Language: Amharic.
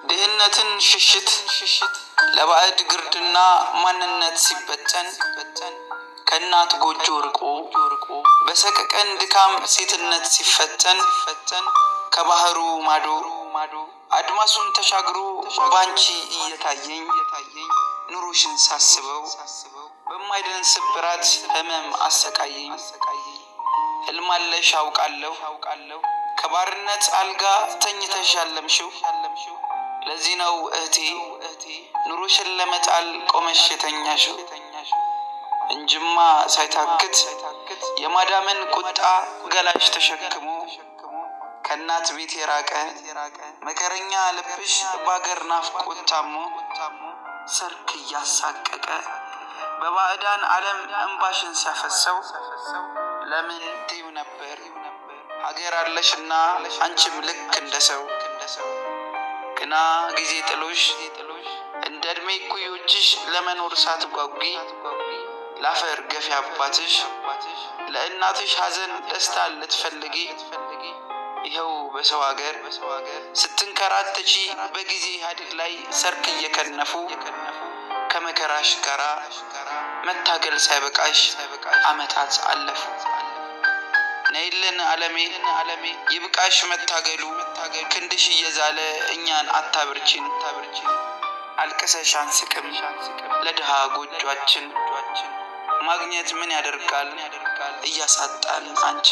ድህነትን ሽሽት ለባዕድ ግርድና ማንነት ሲበተን፣ ከእናት ጎጆ ርቆ በሰቀቀን ድካም ሴትነት ሲፈተን፣ ከባህሩ ማዶ አድማሱን ተሻግሮ ባንቺ እየታየኝ ኑሮሽን ሳስበው በማይድን ስብራት ህመም አሰቃየኝ። ህልማለሽ አውቃለሁ፣ ከባርነት አልጋ ተኝተሽ ያለምሽው። ለዚህ ነው እህቴ ኑሮሽን ለመጣል ቆመሽ የተኛሽው። እንጅማ ሳይታክት የማዳምን ቁጣ ገላሽ ተሸክሞ ከእናት ቤት የራቀ መከረኛ ልብሽ ባገር ናፍቆት ታሞ፣ ሰርክ እያሳቀቀ በባዕዳን ዓለም እንባሽን ሲያፈሰው ለምን ትይው ነበር፣ ሀገር አለሽና አንቺም ልክ እንደ ሰው። ግና ጊዜ ጥሎሽ እንደ ዕድሜ እኩዮችሽ ለመኖር ሳትጓጉ፣ ላፈር ገፊ አባትሽ ለእናትሽ ሐዘን ደስታ ልትፈልጊ ይኸው በሰው ሀገር ስትንከራተቺ በጊዜ ኢህአዴግ ላይ ሰርክ እየከነፉ ከመከራሽ ጋራ መታገል ሳይበቃሽ ዓመታት አለፉ። ነይልን አለሜ፣ ይብቃሽ መታገሉ፣ ክንድሽ እየዛለ እኛን አታብርቺን። አልቅሰሽ አንስቅም ለድሃ ጎጇችን፣ ማግኘት ምን ያደርጋል እያሳጣን አንቺ።